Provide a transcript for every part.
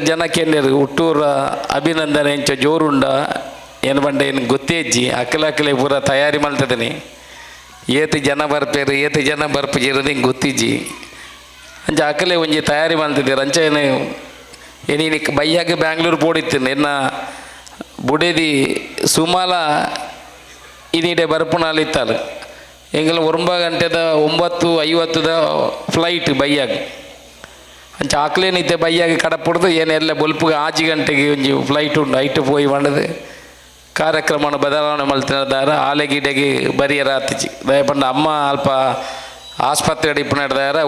ಜನ ಕೇಂದ್ರ ಹುಟ್ಟೂರ ಅಭಿನಂದನೆ ಎಂಚ ಜೋರುಂಡ ಏನು ಬಂಡ ಏನು ಗೊತ್ತೇಜ್ಜಿ ಅಕ್ಕಲ ಪೂರ ತಯಾರಿ ಮಲ್ತದನಿ. ಏತ್ ಜನ ಬರ್ಪೇರು ಏತ್ ಜನ ಬರ್ಪುಜೆರ್ ಹಿಂಗೆ ಗೊತ್ತಿಜ್ಜಿ. ಅಂಚ ಅಕ್ಕಲೆ ಒಂಜಿ ತಯಾರಿ ಮಲ್ತಿದ್ದೀರ. ಅಂಚ ಏನು ಏನೇನು ಬಯ್ಯಾಗ ಬ್ಯಾಂಗ್ಳೂರು ಪೋಡಿತ್ತು ಎನ್ನ ಬುಡೇದಿ ಸುಮಾಲ ಇನ್ನಿಡೆ ಬರ್ಪುನಾಲ್ ಇತ್ತಾಲ್. ಎಂಕಲ್ನ ಒಂಬ ಗಂಟೆದ 9:50ದ ಫ್ಲೈಟ್ ಬಯ್ಯಾಗ. ಅಂಚ ಆಕ್ಲೇನಿತ್ತೆ ಬಯ್ಯಾಗ ಕಡಪುಡ್ದು ಏನೆಲ್ಲ ಬೊಲ್ಪುಗೆ 6 ಗಂಟೆಗೆ ಒಂಜಿ ಫ್ಲೈಟ್ ಉಂಡು ಐಟ್ ಪೋಯಿ ಪಂಡದು ಕಾರ್ಯಕ್ರಮನ ಬದಲಾವಣೆ ಮಲ್ತಿನದಾರ ಆಲೆಗಿಡೆಗೆ ಬರಿಯರ ಆತಿಜಿ. ದಯಪಂಡ ಅಮ್ಮ ಅಲ್ಪ ಆಸ್ಪತ್ರೆ ಇಪ್ಪುನ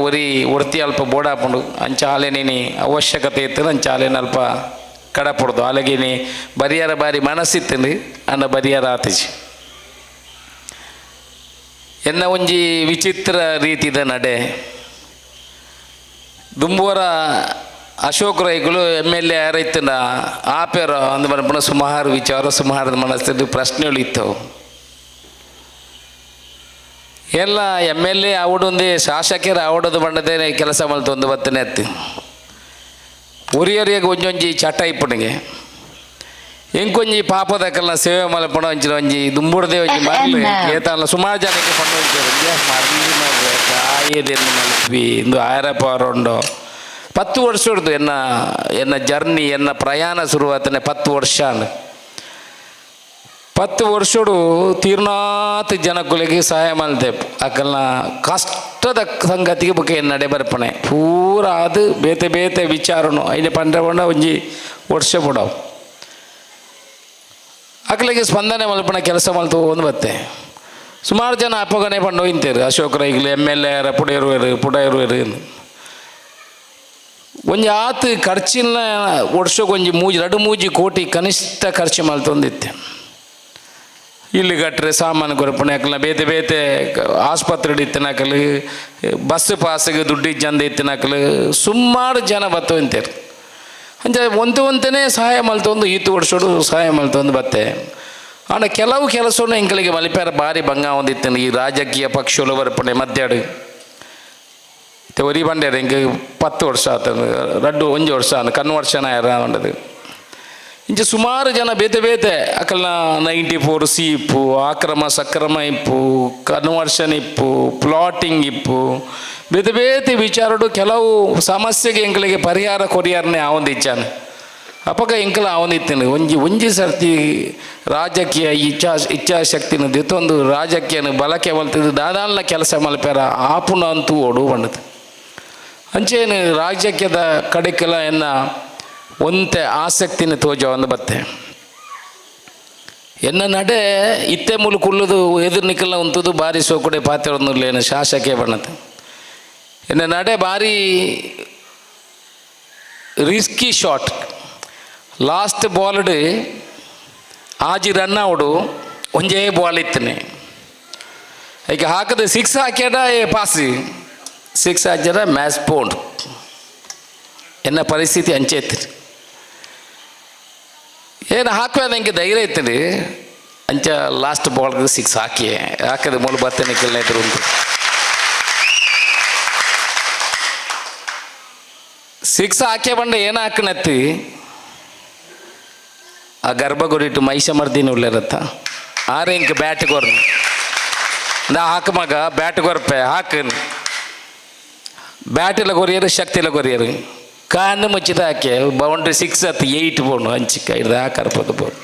ಒರಿ ಒರ್ತಿ ಅಲ್ಪ ಬೋಡಾಪುಂಡು. ಅಂಚ ಆಲೆನೇನಿ ಅವಶ್ಯಕತೆ ಇತ್ತು ಅಂಚ ಆಲೆನ ಅಲ್ಪ ಕಡಪುಡ್ದು ಆಲೆಗಿನಿ ಬರಿಯರ ಬಾರಿ ಮನಸ್ಸಿತ್ತು ಅಂಡ ಬರಿಯರ ಆತಿಜಿ. ಎನ್ನ ಒಂಜಿ ವಿಚಿತ್ರ ರೀತಿದ ನಡೆ. ದುಂಬುವರ ಅಶೋಕ್ ರೈಗಳು ಎಮ್ ಎಲ್ ಎ ಯಾರೈತನ ಆಪೇರ ಅಂದ್ ಪನ್ಪುನ ಸುಮಾರು ವಿಚಾರ ಸುಮಾರು ಮನಸ್ಸಲ್ಲಿ ಪ್ರಶ್ನೆಗಳು ಇತ್ತವು. ಎಲ್ಲ ಎಮ್ ಎಲ್ ಎ ಆವಡೊಂದೇ ಶಾಸಕರ ಆವಡೋದು ಬಂಡದೇ ಕೆಲಸ ಮಲ್ತೊಂದು ಬತ್ತನೆ ಅತ್ತು. ಒರಿಯೊರಿಯಾಗ ಒಂಜೊಂಜಿ ಚಟ ಇಪ್ಪುನಿಗೆ ಎಂಕೊಂಜಿ ಪಾಪದಕಲ್ನ ಸೇವೆ ಮಲ್ಪುನ ಒಂಚಿನ ಒಂಜಿ ದುಂಬುಡದೆ ಒಂಜಿ ಮರ್ಲು ಏತಲ್ಲ ಸುಮಾರು ಜನಕ್ಕೆ ಪಂಡ ಒಂಜಿ ಮರ್ಲಿ ಮರ್ರೆ ಕಾಯದೆಂದು ಮಲ್ಪಿ ಇಂದು ಆಯರಪ್ಪ ಉಂಡು. 10 ವರ್ಷ ಎನ್ನ ಎನ್ನ ಜರ್ನಿ ಎನ್ನ ಪ್ರಯಾಣ ಶುರುವಾತನೆ 10 ವರ್ಷ. 10 ವರ್ಷಡು ತೀರ್ನಾತ್ ಜನಕ್ಕುಲೆಗೆ ಸಹಾಯ ಮಲ್ತೆ ಅಕಲ್ನ ಕಷ್ಟದ ಸಂಗತಿಗೆ ಬೊಕ ನಡೆ ಬರ್ಪಣೆ ಪೂರ ಅದು ಬೇತೆ ಬೇತೆ ವಿಚಾರನು ಐನೆ ಪಂಡ್ರೆ ಪಂಡ ಒಂಜಿ ವರ್ಷ ಪುಡವು ಅಕ್ಲೆಗೆ ಸ್ಪಂದನೆ ಮಲ್ಪಣ ಕೆಲಸ ಮಲ್ತು ಒಂದು ಬತ್ತೆ. ಸುಮಾರು ಜನ ಅಪ್ಪಗನೆ ಪಂಡು ಇಂತೇರು ಅಶೋಕ್ ರೈಗ್ಲು ಎಮ್ ಎಲ್ ಎ ಪುಡೆಯರು ಪುಡೆಯರು. ಒಂಜಿ ಆತ್ ಖರ್ಚಿನ ವರ್ಷಕ್ಕೊಂಜಿ ಮೂಜಿ 2 3 ಕೋಟಿ ಕನಿಷ್ಠ ಖರ್ಚು ಮಲ್ತೊಂದಿತ್ತೆ. ಇಲ್ಲಿ ಕಟ್ರೆ ಸಾಮಾನು ಕೊರಪುಣೆ ಅಕಲ್ನ ಬೇತೆ ಬೇತೆ ಆಸ್ಪತ್ರೆ ಇತ್ತಿನಕಲು ಬಸ್ ಪಾಸ್ಗೆ ದುಡ್ಡು ಇಜ್ಜಂದೆ ಇತ್ತಿನಕಲು ಸುಮಾರು ಜನ ಬತ್ತು ಇಂತೇರು. ಅಂಚ ಒಂತೆ ಒಂತೆನೇ ಸಹಾಯ ಮಲ್ತೊಂದು ಈತು ವರ್ಷಡು ಸಹಾಯ ಮಲ್ತೊಂದು ಬತ್ತೆ. ಆಂಡ ಕೆಲವು ಕೆಲಸವನ್ನು ಎಂಕಲಿಗೆ ಮಲಿಪಾರ ಭಾರಿ ಬಂಗ ಒಂದಿತ್ತು ಈ ರಾಜಕೀಯ ಪಕ್ಷಗಳು ಬರ್ಪಣೆ ಮಧ್ಯಾಡು ಒರಿ ಬಂಡೇರು ಎಂಕ್ 10 ವರ್ಷ ಆತ ರಡ್ಡು ಒಂಜಿ ವರ್ಷ ಆಂಡ್ ಕನ್ವರ್ಷನ್ ಆಯರ ಉಂಡದು. ಇಂಚ ಸುಮಾರು ಜನ ಬೇತೆ ಬೇತೆ ಅಕಲ್ನ 94 ಸಿ ಇಪ್ಪು ಆಕ್ರಮ ಸಕ್ರಮ ಇಪ್ಪು ಕನ್ವರ್ಷನ್ ಇಪ್ಪು ಪ್ಲಾಟಿಂಗ್ ಇಪ್ಪು ಬೇತೆ ಬೇತೆ ವಿಚಾರಡು ಕೆಲವು ಸಮಸ್ಯೆಗೆ ಎಂಕಲಿಗೆ ಪರಿಹಾರ ಕೊರಿಯಾರನೆ ಆವೊಂದು ಇಚ್ಚಾನೆ. ಅಪಗ ಎಂಕಲ ಆವೊಂದಿತ್ತೇನೆ ಒಂಜಿ ಒಂಜಿ ಸರ್ತಿ ರಾಜಕೀಯ ಇಚ್ಛಾಶಕ್ತಿನ ದಿತ್ತೊಂದು ರಾಜಕೀಯನ ಬಳಕೆ ಮಲ್ತಿದ್ದು ದಾದಾನ್ಲ ಕೆಲಸ ಮಲ್ಪೆರ ಆಪುನ ಅಂತೂ ಓಡು ಬಂಡದು. ಅಂಚೇನು ರಾಜಕೀಯದ ಕಡೆಕೆಲ್ಲ ಎನ್ನ ಒಂತೆ ಆಸಕ್ತಿನ ತೋಜ ಒಂದು ಬತ್ತೆ. ಎನ್ನ ನಡೆ ಇತ್ತೆ ಮೂಲು ಕುಲ್ಲುದು ಎದುರು ನಿಕ್ಕಲ್ಲ ಉಂತುದು ಬಾರಿ ಸೋಕುಡೆ ಪಾತ್ರ ಶಾಸಕೆ ಬಣ್ಣದು. ಎನ್ನ ನಡೆ ಭಾರಿ ರಿಸ್ಕಿ ಶಾಟ್. ಲಾಸ್ಟ್ ಬಾಲ್ಡ್ 6 ರನ್ ಔಡು ಒಂಜೇ ಬಾಲ್ ಇತ್ತನೆ. ಈಗ ಹಾಕದ ಸಿಕ್ಸ್ ಹಾಕ್ಯಾಡ ಪಾಸ್ ಸಿಕ್ಸ್ ಹಾಕ್ಯಾರ ಮ್ಯಾಚ್ ಪೋಂಡ್. ಎನ್ನ ಪರಿಸ್ಥಿತಿ ಅಂಚೆ ಏನು ಹಾಕುವ ನಂಗೆ ಧೈರ್ಯ ಇತ್ತು. ಅಂಚ ಲಾಸ್ಟ್ ಬಾಲ್ಗೆ ಸಿಕ್ಸ್ ಹಾಕಿ ಹಾಕದೆ ಮೂಲ ಬರ್ತೇನೆ ಕೆಲ ಇದ್ರು ಉಂಟು. ಸಿಕ್ಸ್ ಹಾಕಿ ಬಂಡ ಏನು ಹಾಕನತ್ತಿ ಆ ಗರ್ಭಗುಡಿಟ್ಟು ಮೈಷ ಮರ್ದಿನ ಉಳ್ಳರತ್ತ ಆರೆ ಇಂಕ ಬ್ಯಾಟ್ ಕೊರ್ನು ನಾ ಹಾಕ ಮಗ ಬ್ಯಾಟ್ ಕೊರ್ಪೆ ಹಾಕ ಬ್ಯಾಟ್ ಇಲ್ಲ ಕೊರಿಯರು ಶಕ್ತಿ ಇಲ್ಲ ಕೊರಿಯರು ಕಾನು ಮುಚ್ಚಿದ ಹಾಕಿ ಬೌಂಡ್ರಿ 6 ಅತ್ತು 8 ಬೋಣು ಅಂಚಿಕ ಇದು ಹಾಕರ್ಪದು ಬೋಣು.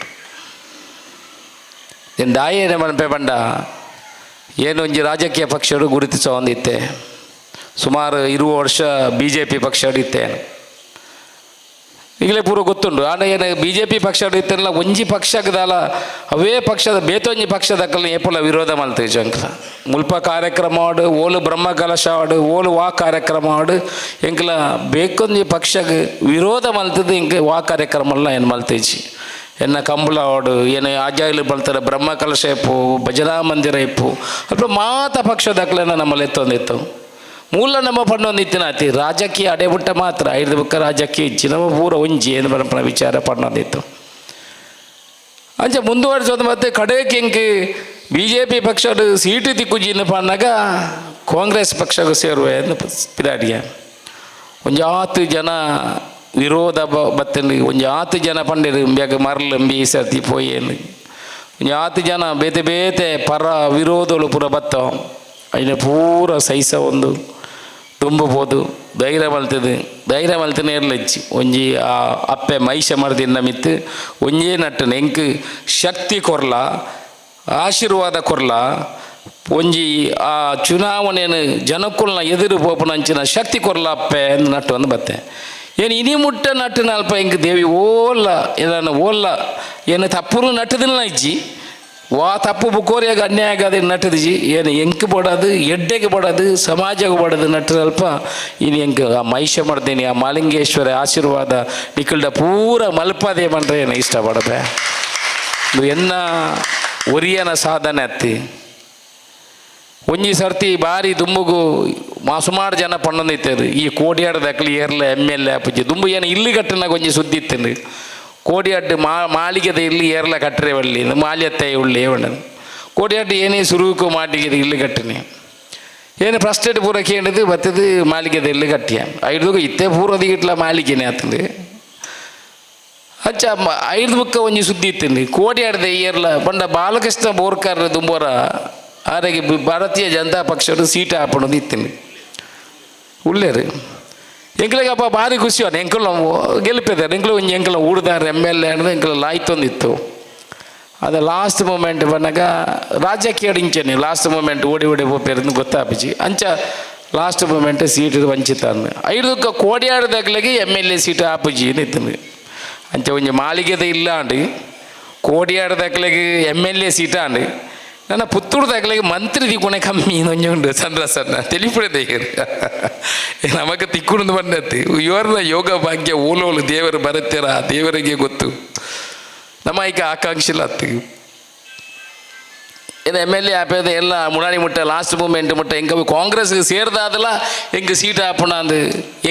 ದಾಯೇನೆ ಮನ್ಪೆ ಬಂಡ ಏನೊಂಜಿ ರಾಜಕೀಯ ಪಕ್ಷಡು ಗುರುತಿಸ ಹೊಂದಿತ್ತೆ. ಸುಮಾರು 20 ವರ್ಷ ಬಿ ಜೆ ಪಿ ಪಕ್ಷ ಇತ್ತೇನು ಈಗಲೇ ಪೂರ ಗೊತ್ತುಂಡು. ಆಂಡ ಏನು ಬಿ ಜೆ ಪಿ ಪಕ್ಷ ಇತ್ತಲ್ಲ ಒಂಜಿ ಪಕ್ಷದಲ್ಲ ಅವೇ ಪಕ್ಷದ ಬೇತೊಂಜಿ ಪಕ್ಷದಕ್ಕಲ್ಲ ಏಪುಲ ವಿರೋಧ ಮಲ್ತೆ ಎಂಕ್ಲ ಮುಲ್ಪ ಕಾರ್ಯಕ್ರಮ ಆಡು ಓಲು ಬ್ರಹ್ಮ ಕಲಶ ಆಡು ಓಲು ವಾ ಕಾರ್ಯಕ್ರಮ ಆಡು ಎಂಕ್ಲ ಬೇಕೊಂಜಿ ಪಕ್ಷಗೆ ವಿರೋಧ ಮಲ್ತದ್ದು ಎಂಕ್ ವಾ ಕಾರ್ಯಕ್ರಮ ಎಲ್ಲ ಏನು ಮಲ್ತೇಜಿ. ಎನ್ನ ಕಂಬಳ ಆಡು ಏನು ಆಜಾಯಿಲು ಬಲ್ತಾರೆ ಬ್ರಹ್ಮ ಕಲಶ ಇಪ್ಪು ಭಜನಾ ಮಂದಿರ ಇಪ್ಪು ಅಲ್ಪ ಮಾತ ಪಕ್ಷದಕ್ಕಲೆನ ನಮ್ಮಲ್ಲಿ ಎತ್ತೊಂದಿತ್ತು. ಮೂಲ ನಮ್ಮ ಪಣ್ಣೊಂದಿತ್ತಿನ ಅತಿ ರಾಜಕೀಯ ಅಡೆಬುಟ್ಟ ಮಾತ್ರ ಐದು ಬುಕ್ಕ ರಾಜಕೀಯ ಇಜ್ಜಿ ನಮ್ಮ ಪೂರ ಒಂಜಿ ಏನು ಪನ್ಪುನ ವಿಚಾರ ಪಣ್ಣೊಂದಿತ್ತು. ಅಂಚ ಮುಂದುವರಿಸೋದು ಮತ್ತೆ ಕಡೆಗೆ ಎಂಕ್ ಬಿ ಜೆ ಪಿ ಪಕ್ಷ ಸೀಟು ತಿಕ್ಕುಜಿನ ಪನ್ನಾಗ ಕಾಂಗ್ರೆಸ್ ಪಕ್ಷಕ್ಕೆ ಸೇರುವೆ ಪಿದಾಡಿಗೆ. ಒಂಜಾತು ಜನ ವಿರೋಧ ಬತ್ತಂಡು ಒಂಜಿ ಆತು ಜನ ಪಂಡೇರು ಇಂಬ್ಯಾಗ ಮರ್ಲ್ ಇಂಬಿ ಸರ್ತಿ ಪೋಯೇನು ಒಂಜಿ ಆತು ಜನ ಬೇತೆ ಬೇತೆ ಪರ ವಿರೋಧಗಳು ಪೂರ ಬತ್ತ ಐನ ಪೂರ ಸಹಿಸ ಒಂದು ದುಂಬು ಧೈರ್ಯ ಮಲ್ತದೆ ಧೈರ್ಯ ಮಲ್ತನೆ ಇರ್ಲಜ್ಜಿ ಒಂಜಿ ಆ ಅಪ್ಪೆ ಮೈಷ ಮರ್ದಿನ ಮಿತ್ತು ಒಂಜೇ ನಟ್ಟನೆ ಎಂಕ್ ಶಕ್ತಿ ಕೊರ್ಲ ಆಶೀರ್ವಾದ ಕೊರ್ಲ ಒಂಜಿ ಆ ಚುನಾವಣೆಯನ್ನು ಜನಕ್ಕುಲ್ನ ಎದುರು ಪೋಪುನಂಚಿನ ಶಕ್ತಿ ಕೊರ್ಲ ಅಪ್ಪೆ ಅಂದ್ ನಟ್ಟು ಒಂದು ಬತ್ತೆ. ಏನು ಇನಿ ಮುಟ್ಟ ನಟ್ಟಿನ ಅಲ್ಪ ಎಂಕ್ ದೇವಿ ಓಲ್ಲ ಏನ ಓಲ್ಲ ಏನು ತಪ್ಪುನು ನಟ್ಟದಿಲ್ಲ ಇಜ್ಜಿ ವಾ ತಪ್ಪು ಬುಕೋರಿಯಾಗ ಅನ್ಯಾಯ ಆಗದೆ ನಟ್ಟದಿಜಿ ಏನು ಎಂಕ್ ಬೋಡದು ಎಡ್ಡೆಗೆ ಬೋಡದು ಸಮಾಜಕ್ಕೆ ಬೋಡದು ನಟ್ಟದಲ್ಪ ಇನಿ ಎಂಕ್ ಆ ಮಹಿಷ ಮಾಡ್ತೀನಿ ಆ ಮಾಲಿಂಗೇಶ್ವರ ಆಶೀರ್ವಾದ ನಿಖಲ್ಡ ಪೂರ ಮಲ್ಪದೆ ಬಂದ್ರೆ ಏನು ಇಷ್ಟಪಡಬೆ. ಇದು ಎನ್ನ ಒರಿಯನ ಸಾಧನೆ ಅತ್ತಿ. ಒಂಜಿ ಸರ್ತಿ ಬಾರಿ ದುಂಬುಗು ಸುಮಾರು ಜನ ಪಣ್ಣೊಂದಿತ್ತೇರು ಈ ಕೋಡಿಯಾಡದಕ್ಲಿ ಏರ್ಲ M L A ಆಪುಜಿ ದುಂಬು ಏನು ಇಲ್ಲಿ ಕಟ್ಟನಾಗ ಒಂಜಿ ಸುದ್ದಿ ಇತ್ತೇನು ಕೋಡಿಯಾಡ್ ಮಾಳಿಗೆದ ಇಲ್ಲಿ ಏರ್ಲ ಕಟ್ಟರೆ ಒಳ್ಳಿ ಮಾಲ್ಯತ್ತೆ ಉಳ್ಳಿ ಒಳ್ಳೆ ಕೋಡಿಯಾಡ್ ಏನೇ ಸುರುಕು ಮಾಟಿಗೆದ ಇಲ್ಲಿ ಕಟ್ಟಿನಿ ಏನು ಪ್ರಸ್ಟೇಟ್ ಪೂರ ಕೇಳಿದ್ದು ಬತ್ತದು ಮಾಲಿಗೆದ ಇಲ್ಲಿ ಕಟ್ಟಿಯ ಐದು ಇತ್ತೆ ಪೂರ್ವದಿಗಿಟ್ಲ ಮಾಲಿಗೆನೆ ಆತಂದು ಅಚ್ಚ ಐದು ಬುಕ್ಕ ಒಂಜಿ ಸುದ್ದಿ ಇತ್ತೇನು ಕೋಡಿಯಾಡದೆ ಏರ್ಲ ಪಂಡ ಬಾಲಕೃಷ್ಣ ಬೋರ್ಕಾರ್ ದುಂಬೋರ ಆರೆಗೆ ಭಾರತೀಯ ಜನತಾ ಪಕ್ಷದ ಸೀಟ್ ಹಾಪಣದು ಇತ್ತೇನು ಉಳ್ಳೇರು ಎಂಕ್ಲೆಗಪ್ಪ ಭಾರಿ ಖುಷಿ ಅವನು ಎಂಕಲ್ ಗೆಲ್ಪಿದ್ದಾರೆ ಎಂಕ್ಲು ಒಂಜಿ ಎಂಕಲ ಊರ್ದಾರ M L A ಅನ್ನೋದು ಎಂಕಲ್ ಲಾಯ್ತೊಂದಿತ್ತು. ಅದು ಲಾಸ್ಟ್ ಮೂಮೆಂಟ್ ಬಂದಾಗ ರಾಜಕೀಯ ಇಂಚನೆ ಲಾಸ್ಟ್ ಮೂಮೆಂಟ್ ಓಡಿ ಓಡಿ ಪೋಪೇರಂದು ಗೊತ್ತಾಪಿಜಿ ಅಂಚ last moment seat ವಂಚಿತ ಐದಕ್ಕ ಕೋಡಿಯಾಡದಾಗ್ಲಿಗೆ M L A seat ಆಪುಜಿ ಇತ್ತು. ಅಂಚ ಒಂಜಿ ಮಾಳಿಗೆದ ಇಲ್ಲ ಅಂಡು ಕೋಡಿಯಾಡದಾಗ್ಲಿಗೆ M L A seat and ನನ್ನ ಪುತ್ತೂರು ದಾಖಲೆಗೆ ಮಂತ್ರಿ ದಿಕ್ಕೊನೆ ಕಮ್ಮಿ ಒಂಜಿ ಉಂಡು ಸಣ್ಣ ಸಣ್ಣ ತಿಳಿಪುಡೆ ನಮಗ ತಿಕ್ಕುಣದು ಬಂದತ್ತು ಇವರ ಯೋಗ ಭಾಗ್ಯ ಓಲೋಲು ದೇವರು ಬರುತ್ತೀರ ದೇವರಿಗೆ ಗೊತ್ತು. ನಮ್ಮ ಈಗ ಆಕಾಂಕ್ಷಿಲ್ಲ ಅತ್ತು ಇದು M L A ಆಪೇದ ಎಲ್ಲ ಮುನಾಡಿ ಮುಟ್ಟ ಲಾಸ್ಟ್ ಮೂಮೆಂಟ್ ಮುಟ್ಟ ಎಂಕ ಕಾಂಗ್ರೆಸ್ಗೆ ಸೇರ್ದಾದಲ್ಲ ಎಂಕ ಸೀಟ್ ಆಪಣ ಅಂದು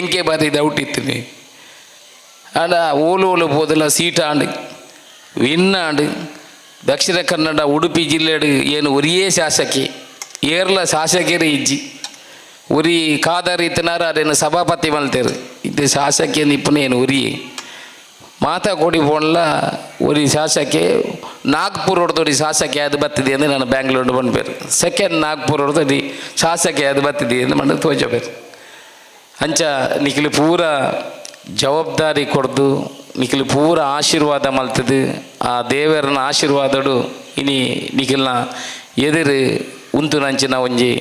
ಎಂಕೆ ಬಾರಿ ಡೌಟ್ ಇತ್ತು. ಆಂಡ ಓಲು ಓಲು ಪೋದಿಲ್ಲ ಸೀಟ್ ಆಂಡ್ ವಿನ್ ಆಂಡ್ ದಕ್ಷಿಣ ಕನ್ನಡ ಉಡುಪಿ ಜಿಲ್ಲೆಡು ಏನು ಒರಿಯೇ ಶಾಸಕಿ ಏರ್ಲ ಶಾಸಕರೇ ಇಜ್ಜಿ ಉರಿ ಖಾದರ್ ಇತ್ತನಾರ ಅದೇನು ಸಭಾಪತಿ ಮಲ್ತೇರು ಇದು ಶಾಸಕಿ ನಿಪ್ಪುನ ಏನು ಉರಿ ಮಾತಾ ಕೊಡಿ ಪೋನ್ಲ ಒರಿ ಶಾಸಕಿ ನಾಗ್ಪುರ್ ಹೊಡೆದೊರಿ ಶಾಸಕಿ ಅದು ಬತ್ತಿದೆ ಅಂದರೆ ನಾನು ಬ್ಯಾಂಗ್ಳೂರು ಬಂದ್ಬೇರು ಸೆಕೆಂಡ್ ನಾಗ್ಪುರ್ ಹೊಡೆದೊರಿ ಶಾಸಕಿ ಅದು ಬತ್ತಿದೆ ಎಂದು ಮಣ್ಣು ತೋಜಬೇರು. ಅಂಚ ನಿಖಿಲ್ ಪೂರ ಜವಾಬ್ದಾರಿ ಕೊಡ್ದು ನಿಖಿಲ್ ಪೂರ ಆಶೀರ್ವಾದ ಮಲ್ತದು ಆ ದೇವರನ ಆಶೀರ್ವಾದಡು ಇನಿ ನಿಖಿಲ್ನ ಎದುರು ಉಂತು ನಂಚಿನ ಒಂಜಿ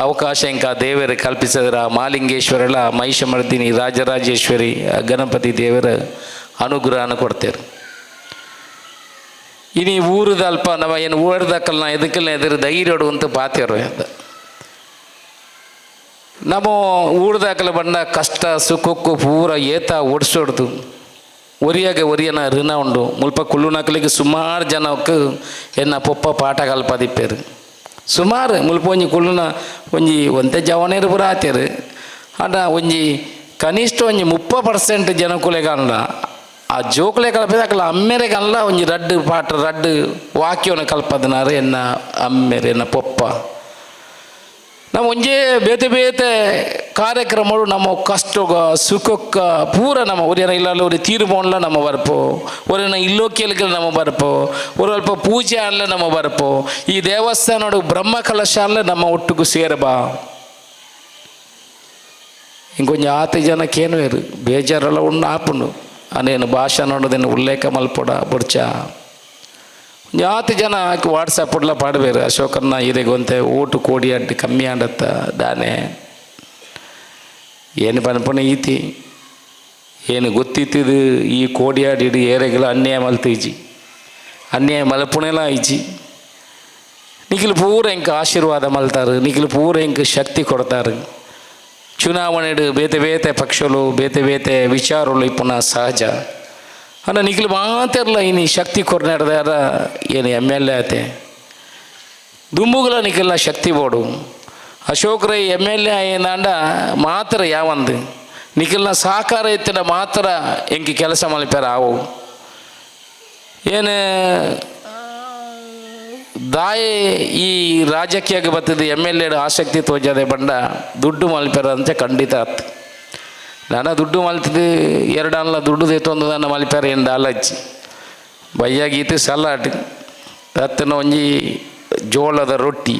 ಅವಕಾಶ ಇಂಕ ದೇವರು ಕಲ್ಪಿಸಿದ್ರ ಆ ಮಾಲಿಂಗೇಶ್ವರಳ ಮಹಿಷಮರ್ದಿನಿ ರಾಜರಾಜೇಶ್ವರಿ ಆ ಗಣಪತಿ ದೇವರ ಅನುಗ್ರಹನ ಕೊಡ್ತೇವೆ. ಇನಿ ಊರದ ಅಲ್ಪ ನಮ್ಮ ಏನು ಊರ್ದಕ್ಕಲ್ನ ಎದಕ್ಕೆಲ್ಲ ಎದುರು ಧೈರ್ಯಡು ಅಂತ ಪಾತೇರು ಅಂತ ನಮ್ಮ ಊರ್ದಾಕಲ ಬಂಡ ಕಷ್ಟ ಸುಖಕ್ಕೂ ಪೂರ ಏತ ಓಡಿಸೋಡ್ದು ಒರಿಯಾಗ ಒರಿಯನ ಋಣ ಉಂಡು ಮುಲ್ಪ ಕುಳ್ಳುನಕಲಿಗೆ ಸುಮಾರು ಜನಕ್ಕೆ ಎನ್ನ ಪೊಪ್ಪ ಪಾಠ ಕಲ್ಪದಿಪ್ಪೇರು ಸುಮಾರು ಮುಲ್ಪ ಒಂಜಿ ಕುಳ್ಳುನ ಒಂಜಿ ಒಂತೆ ಜವನೇರು ಪೂರ ಆತೇರು ಆಂಡ ಒಂಜಿ ಕನಿಷ್ಠ ಒಂಜಿ 30% ಜನಕುಲೆಗಲ್ಲ ಆ ಜೋಕುಲೆ ಕಲ್ಪದ ಅಕಲ ಅಮ್ಮೆರೆ ಕಲ್ಲ ಒಂಜಿ ರಡ್ಡು ಪಾಠ ರಡ್ಡು ವಾಕ್ಯವನ್ನು ಕಲ್ಪದನಾರು ಎನ್ನ ಅಮ್ಮೆರೆ ಎನ್ನ ಪೊಪ್ಪ. ನಮ್ಮ ಒಂಜೇ ಬೇತೆ ಬೇತೆ ಕಾರ್ಯಕ್ರಮಗಳು ನಮ್ಮ ಕಷ್ಟಗ ಸುಖಕ್ಕ ಪೂರ ನಮ್ಮ ಒರಿಯನ ಇಲ್ಲ ஒரு ತೀರ್ಮಾನ ನಮ್ಮ ಬರ್ಪೋ ಒರಿಯನ ಇಲ್ಲೋಕೇಲ್ಗೆ ನಮ್ಮ ಬರ್ಪೋ ஒரு ಅಲ್ಪ ಪೂಜೆ ಅಲ್ಲ ನಮ್ಮ ಬರ್ಪೋ ಈ ದೇವಸ್ಥಾನೋಡು ಬ್ರಹ್ಮ ಕಲಶ ಅಲ್ಲ ನಮ್ಮ ಒಟ್ಟಿಗೂ ಸೇರಬಾ. ಇಂಕೊಂಚ ಆತ ಜನಕ್ಕೇನು ಇರು ಬೇಜಾರೆಲ್ಲ ಉಂಡು ಆಪುಂಡು ಅನೇನು ಭಾಷೆ ನೋಡೋದೇನು ಉಲ್ಲೇಖ ಮಲ್ಪೊಡ ಬುಡ್ಚ ಆತ ಜನ ವಾಟ್ಸಪ್ ಉಡ್ಲ ಪಾಡಬೇರು ಅಶೋಕನ್ನ ಇರೆಗೊಂತೆ ಓಟು ಕೋಡಿ ಅಡ್ಡು ಕಮ್ಮಿ ಆಂಡತ್ತ ದಾನೆ ಏನು ಪನ್ಪುನ ಈತಿ ಏನು ಗೊತ್ತಿತ್ತಿದು ಈ ಕೋಡಿಯಾಡಿ ಏರೆಗಳ ಅನ್ಯಾಯ ಮಲ್ತೀಜಿ ಅನ್ಯಾಯ ಮಲ್ಪುಣೆಲ ಇಜ್ಜಿ ನಿಖಿಲ್ ಪೂರ ಎಂಕ್ ಆಶೀರ್ವಾದ ಮಲ್ತಾರೆ ನಿಖಿಲ್ ಪೂರ ಎಂಕ್ ಶಕ್ತಿ ಕೊಡ್ತಾರೆ. ಚುನಾವಣೆಡು ಬೇತೆ ಬೇತೆ ಪಕ್ಷಗಳು ಬೇತೆ ಬೇತೆ ವಿಚಾರಗಳು ಇಪ್ಪುನ ಸಹಜ ಅನ್ನ ನಿಖಿಲ್ ಮಾತಿರಲ್ಲ ಇನಿ ಶಕ್ತಿ ಕೊರ್ನಾಡ್ದಾರ ಏನು M L A ಆತೆ ದುಂಬುಗಳ ನಿಖಿಲ್ನ ಶಕ್ತಿ ಬೋಡು Ashok Rai M L A ಆಯ್ನಾಂಡ ಮಾತ್ರ ಯಾವಂದು ನಿಖಿಲ್ನ ಸಹಕಾರ ಇತ್ತಿನ ಮಾತ್ರ ಎಂಕಿ ಕೆಲಸ ಮಲ್ಪ್ಯಾರ ಆವು ಏನು ದಾಯೆ ಈ ರಾಜಕೀಯಕ್ಕೆ ಬರ್ತದೆ M L A ಆಸಕ್ತಿ ತೋಜದೆ ಬಂಡ ದುಡ್ಡು ಮಲ್ಪ್ಯಾರ ಅಂತ ಖಂಡಿತ ಆತು. ನಾನ ದುಡ್ಡು ಮಲ್ತದು ಎರಡಲ್ಲ ದುಡ್ಡು ದೇತೊಂದು ದಾನ ಮಲ್ಪ್ಯಾರ ಏನು ದಾಲಜ್ಜಿ ಬಯ್ಯಾಗೀತು ಸಲಾಡ್ ರತ್ತನ ಒಂಜಿ ಜೋಳದ ರೊಟ್ಟಿ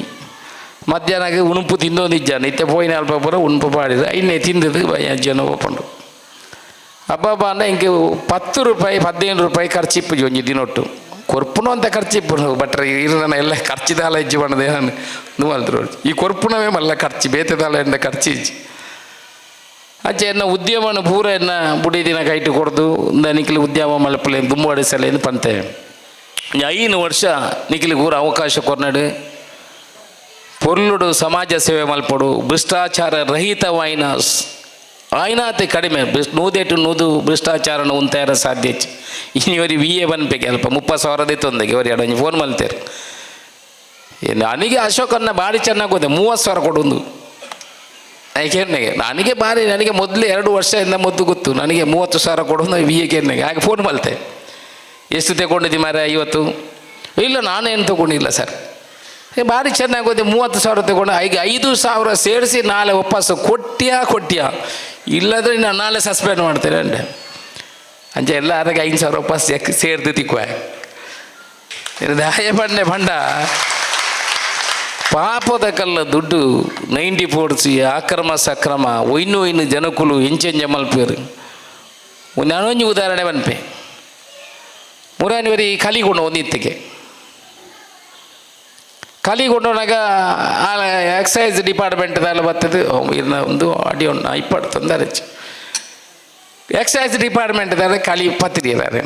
ಮಧ್ಯಾಹ್ನಕ್ಕೆ ಉಣುಪು ತಿಂದೊಂದಿಜ್ಜಾನ ಇತ್ತೆ ಪೋಯಿನ ಅಲ್ಪ ಪೂರ ಉಣುಪು ಪಾಡಿದ ಐನೇ ತಿಂದದು ಬಯ್ಯ ಜನ ಓಪಂಡು. ಅಬ್ಬಬ್ಬ ಅಂಡ ಇಂಕೆ 10 ರೂಪಾಯಿ 15 ರೂಪಾಯಿ ಖರ್ಚಿಪ್ಪು ಒಂಜಿ ದಿನೊಟ್ಟು ಕೊರ್ಪುನು ಅಂತ ಖರ್ಚಿಪ್ಪು ಬಟ್ರೆ ಇರು ಎಲ್ಲ ಖರ್ಚು ದಾಲ ಇಜ್ಜಿ ಬಣ್ಣದೆ ನಾನು ಮಲ್ತರು ಈ ಕೊರ್ಪುನವೇ ಮಲ್ಲ ಖರ್ಚು ಬೇತೆ ದಾಲ ಎಂದ ಖರ್ಚು ಇಜ್ಜಿ. ಅಂಚೆ ಎನ್ನ ಉದ್ಯಮನ ಪೂರ ಎನ್ನ ಬುಡಿ ದಿನ ಕೈಟು ಕೊಡ್ದು ನಿಕ್ಲಿ ಉದ್ಯಮ ಮಲ್ಪಲೆ ದುಂಬು ಪಂತೆ 5 ವರ್ಷ ನಿಕ್ಲಿ ಪೂರ ಅವಕಾಶ ಕೊರ್ನಡು ಪೊರ್ಲುಡು ಸಮಾಜ ಸೇವೆ ಮಲ್ಪಡು ಭ್ರಷ್ಟಾಚಾರ ರಹಿತವಾಯಿನ ಆಯ್ನಾತೆ ಕಡಿಮೆ ನೂದೆಟು ನೂದು ಭ್ರಷ್ಟಾಚಾರನ ಉಂತಾರ ಸಾಧ್ಯ ಇನ್ನಿವರಿ ವಿ ಎ ಬನ್ಪೆಗೆ ಅಲ್ಪ 30,000 ತೊಂದೆಗೆ ಇವರು ಎರಡು ಫೋನ್ ಮಲ್ತೇರು. ನನಗೆ ಅಶೋಕನ್ನ ಭಾರಿ ಚೆನ್ನಾಗಿ ಗೊತ್ತೆ 30,000 ಕೊಡೊಂದು ಕೇರ್ನೆಗೆ ನನಗೆ ಭಾರಿ ನನಗೆ ಮೊದಲು 2 ವರ್ಷದಿಂದ ಮೊದಲು ಗೊತ್ತು ನನಗೆ 30,000 ಕೊಡೋದು ವಿ ಎ ಕೇರ್ನೆಗೆ ಹಾಗೆ ಫೋನ್ ಮಲ್ತೆ ಎಷ್ಟು ತಗೊಂಡಿದ್ದಿ ಮಾರ್ರೆ ಇವತ್ತು? ಇಲ್ಲ ನಾನೇನು ತಗೊಂಡಿಲ್ಲ ಸರ್. ಭಾರಿ ಚೆನ್ನಾಗಿ ಗೊತ್ತೆ 30,000 ತಗೊಂಡು ಈಗ 5,000 ಸೇರಿಸಿ ನಾಳೆ ವಾಪಸ್ಸು ಕೊಟ್ಟಿಯಾ ಕೊಟ್ಟಿಯಾ ಇಲ್ಲದ್ರೆ ನಾನು ನಾಳೆ ಸಸ್ಪೆಂಡ್ ಮಾಡ್ತೇನೆ ಅಂಡೆ. ಅಂಚೆ ಎಲ್ಲ ಅದಕ್ಕೆ 5,000 ವಾಪಸ್ ಸೇರ್ದು ತಿಕ್ವ ದಾಯ ಬಂಡೆ ಬಂಡ ಪಾಪದ ಕಲ್ಲ ದುಡ್ಡು 94 ಸಿ ಅಕ್ರಮ ಸಕ್ರಮ ಒಯ್ನು ಒಯ್ನು ಜನಕುಲು ಎಂಚೆಂಜ ಮಲ್ಪೇರು. ನಾನೊಂಜಿ ಉದಾಹರಣೆ ಬನ್ಪೆ ಮುರಾನಿವರಿ ಕಲಿಗೊಂಡು ಒಂದಿತ್ತಿಗೆ ಕಲಿಗೊಂಡೋನಾಗ ಆ ಎಕ್ಸೈಸ್ ಡಿಪಾರ್ಟ್ಮೆಂಟ್ ದಾಲ ಬರ್ತದೆ ಇರ್ನ ಒಂದು ಅಡಿ ಒಂದು ಇಪ್ಪತ್ತು ತೊಂದರೆ ಎಕ್ಸೈಸ್ ಡಿಪಾರ್ಟ್ಮೆಂಟ್ ದಾಲ ಕಲಿ ಪತ್ತಿದ್ದಾರೆ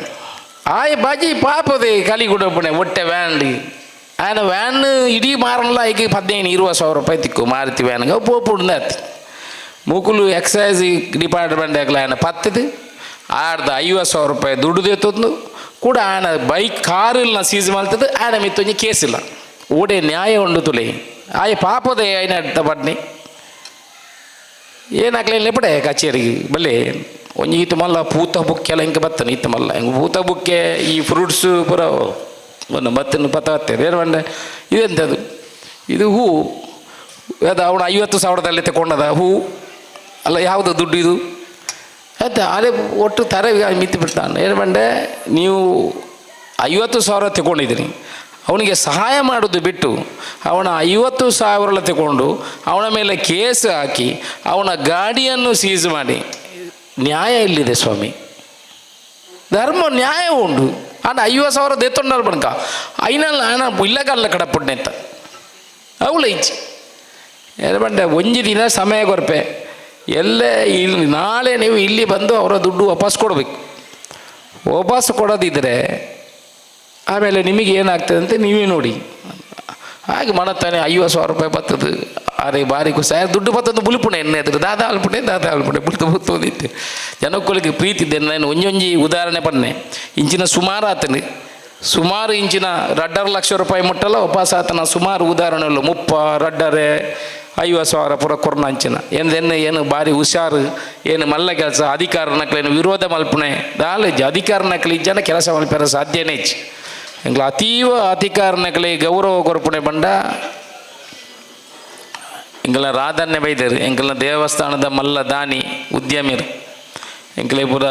ಆಯ್ ಬಾಜಿ ಪಾಪದೆ ಕಲಿಗೊಂಡೊಬ್ಬನೆ ಒಟ್ಟೆ ವ್ಯಾನ್ ఆయన ವ್ಯಾನ್ ಇಡೀ ಮಾರಲ್ಲ ಈಗ 15-20 ಸಾವಿರ ರೂಪಾಯಿ ತಿಕ್ಕು ಮಾರುತಿ ವ್ಯಾನ್ಗೆ ಪೋಪುಂಡು ಅತ್ತಿ ಮೂಕುಲು ಎಕ್ಸೈಸ್ ಡಿಪಾರ್ಟ್ಮೆಂಟ್ ಆಗಲ ఆయన ಪತ್ತದು ಆರ್ದ 50,000 ರೂಪಾಯಿ ದುಡ್ಡು ದೇತೊಂದು ಕೂಡ ఆయన ಬೈಕ್ ಕಾರು ಸೀಸ್ ಮಾಡ್ತದೆ ఆయన ಮಿತ್ತೊಂಜಿ ಕೇಸಿಲ್ಲ ಓಡೆ ನ್ಯಾಯ ಉಂಡು ತುಲೆ ಆಯ್ ಪಾಪದೆ ఆయన ಬಡ್ನಿ ಏನಾಗ್ಲಿಲ್ಲ ಪಡೆ ಕಚೇರಿಗೆ ಬಲ್ಲೆ ಒಂಜಿ ಈತ ಮಲ್ಲ ಪೂತ ಬುಕ್ಕೆಲ್ಲ ಹಿಂಗೆ ಬತ್ತಾನೆ ಈತ ಮಲ್ಲ ಹಿಂಗೆ ಪೂತ ಬುಕ್ಕೆ ಈ ಫ್ರೂಟ್ಸು ಪೂರ ಒಂದು ಮತ್ತನ್ನು ಪತ್ತ ಬರ್ತದೆ ಏನು ಬಂಡೆ ಇದೆಂಥದ್ದು ಇದು ಹೂ ಅದು ಅವನು 50,000ದಲ್ಲಿ ತಗೊಂಡದ ಹೂ ಅಲ್ಲ ಯಾವುದು ದುಡ್ಡು ಇದು ಆಯ್ತಾ ಅದೇ ಒಟ್ಟು ತರ ಮಿತ್ತು ಬಿಡ್ತಾನೆ. ಏನು ಬಂಡೆ ನೀವು 50,000 ತಗೊಂಡಿದ್ದೀರಿ ಅವನಿಗೆ ಸಹಾಯ ಮಾಡೋದು ಬಿಟ್ಟು ಅವನ 50,000 ತಗೊಂಡು ಅವನ ಮೇಲೆ ಕೇಸ್ ಹಾಕಿ ಅವನ ಗಾಡಿಯನ್ನು ಸೀಸ್ ಮಾಡಿ ನ್ಯಾಯ ಎಲ್ಲಿದೆ ಸ್ವಾಮಿ? ಧರ್ಮ ನ್ಯಾಯ ಉಂಡು ಆಂಡ 50,000 ದೇತೊಂಡಲ್ ಬಣಕ ಐನಲ್ಲ ಆನ ಇಲ್ಲಗಲ್ಲ ಕಡಪುಡ್ನೆತ್ತ ಅವಳ ಇಚ್ಚಿ ಏನು ಬಂಡೆ ಒಂಜಿ ದಿನ ಸಮಯ ಕೊರ್ಪೆ ಎಲ್ಲೇ ಇಲ್ಲಿ ನಾಳೆ ನೀವು ಇಲ್ಲಿ ಬಂದು ಅವರ ದುಡ್ಡು ವಾಪಸ್ ಕೊಡಬೇಕು. ವಾಪಸ್ ಕೊಡೋದಿದ್ದರೆ ಆಮೇಲೆ ನಿಮಗೆ ಏನಾಗ್ತದೆ ಅಂತ ನೀವೇ ನೋಡಿ. ಹಾಗೆ ಮಾಡತ್ತಾನೆ 50,000 ರೂಪಾಯಿ ಬರ್ತದೆ ಅರೆ ಬಾರಿ ಖುಷಿ ದುಡ್ಡು ಬರ್ತದೆ ಬುಲ್ಪುಣೆ ಎಣ್ಣೆ ಎದುರು ದಾದಾ ಅಲ್ಪುಣೆ ದಾದಾ ಅಲ್ಪುಣೆ ಬುಲ್ತು ಬುತ್ತೋದಿತ್ತು ಜನಕ್ಕಳಿಗೆ ಪ್ರೀತಿ ಇದ್ದೆ. ನಾನು ಒಂಜೊಂಜಿ ಉದಾಹರಣೆ ಪನ್ನೆ ಇಂಚಿನ ಸುಮಾರು ಆತನು ಸುಮಾರು ಇಂಚಿನ 2.5 ಲಕ್ಷ ರೂಪಾಯಿ ಮುಟ್ಟಲ್ಲ ವಾಪಸ್ ಆತನ ಸುಮಾರು ಉದಾಹರಣೆಗಳು 30 2.5 50,000 ಪೂರ ಕೊರ್ನ ಅಂಚಿನ ಏನು ಏನು ಭಾರಿ ಹುಷಾರು ಏನು ಮಲ್ಲ ಕೆಲಸ ಅಧಿಕಾರ ನಕ್ಲೇನು ವಿರೋಧ ಮಲ್ಪುಣೆ ದಾಲೇಜ್ ಅಧಿಕಾರ ನಕಲಿ ಜನ ಕೆಲಸ ಮಲ್ಪೆರ ಸಾಧ್ಯನೇ ಇಚ್ಚಿ ಎಂಗ್ಲ ಅತೀವ ಅಧಿಕಾರ ನಕಲಿ ಗೌರವ ಕೊರ್ಪುಣೆ ಬಂಡ ಎಂಕಲ್ನ ರಾಧನ್ಯ ಬೈದರು ಎಂಕಲ್ನ ದೇವಸ್ಥಾನದ ಮಲ್ಲ ದಾನಿ ಉದ್ಯಮಿರು ಎಂಕಲೆ ಪೂರ